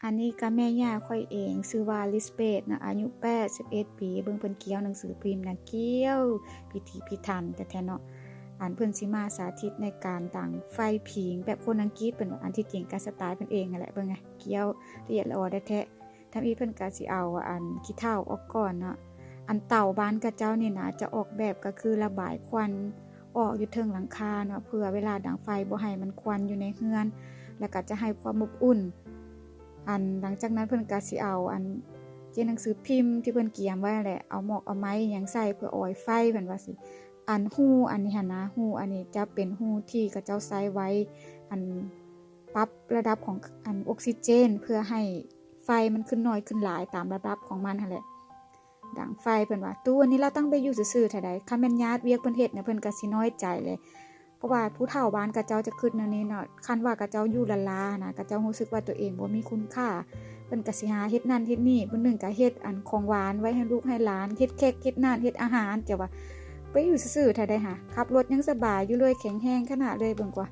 ອັນນີ້ກໍແມ່ຍ່າຂ້ອຍເອງ ຊື່ວ່າ Lisbeth ເນາະ ອາຍຸ 81 ປີ. ເບິ່ງເພິ່ນກ່ຽວໜັງສືພິມນະ ກ່ຽວພິຖີພິຖັນແທ້ໆເນາະ. ອັນເພິ່ນຊິມາສາທິດໃນການດັງໄຟຜິງແບບຄົນອັງກິດເພິ່ນວ່າ. ອັນທີ່ຈິງກໍສະໄຕເພິ່ນເອງຫັ້ນແຫຼະ. ເບິ່ງ ກ່ຽວລະອຽດລະອໍແທ້ໆ. ທຳອິດເພິ່ນກໍຊິເອົາອັນຂີ້ເຖົ້າອອກກ່ອນເນາະ. ອັນເຕົາບ້ານຂະເຈົ້ານີ້ນະ ຈະອອກແບບກໍຄືລະບາຍຄວັນອອກຢູ່ເທິງຫຼັງຄາເນາະ ເພື່ອເວລາດັງໄຟບໍ່ໃຫ້ມັນຄວັນຢູ່ໃນເຮືອນ ແລ້ວກໍຈະໃຫ້ຄວາມອົບອຸ່ນ. ອັນຫຼັງຈາກນັ້ນເພິ່ນກໍຊິເອົາອັນເຈ້ນໜັງສືພິມທີ່ເພິ່ນກຽມໄວ້ຫັ້ນແຫຼະ ເອົາໝອກເອົາໄມ້ຫຍັງໃສ່ເພື່ອອອຍໄຟ ເພິ່ນວ່າຊີ້. ອັນຮູອັນນີ້ຫັ້ນນະ ຮູອັນນີ້ຈະເປັນຮູທີ່ຂະເຈົ້າໃຊ້ໄວ້ ອັນປັບລະດັບຂອງອັນອົກຊີເຈນ ເພື່ອໃຫ້ໄຟມັນຂຶ້ນໜ້ອຍຂຶ້ນຫຼາຍຕາມລະດັບຂອງມັນຫັ້ນແຫຼະ. ດັງໄຟ ເພິ່ນວ່າ ຕູ້ອັນນີ້ລະຕັ້ງໄປຢູ່ຊື່ໆເທົ່າໃດ. ຄັນແມ່ນຍາດວຽກເພິ່ນເຮັດນະ ເພິ່ນກໍຊິນ້ອຍໃຈແຫຼະ. ເພາະວ່າຜູ້ເຖົ້າບ້ານຂະເຈົ້າຈະຄິດແນວນີ້ເນາະ ຄັນວ່າຂະເຈົ້າຢູ່ລ້າໆນະ ຂະເຈົ້າຮູ້ສຶກວ່າຕົວເອງບໍ່ມີຄຸນຄ່າ ເພິ່ນກໍຊິຫາເຮັດນັ້ນເຮັດນີ້ ຜູ້ໜຶ່ງກໍເຮັດອັນຂອງຫວານໄວ້ໃຫ້ລູກໃຫ້ຫຼານ ເຮັດເຄັກເຮັດນັ້ນເຮັດອາຫານ. ຈະວ່າໄປຢູ່ຊື່ໆເທົ່າໃດຫາ ຂັບລົດຍັງສະບາຍຢູ່ເລີຍ ແຂງແຮງຂະໜາດເລີຍ. ເບິ່ງກວ່າ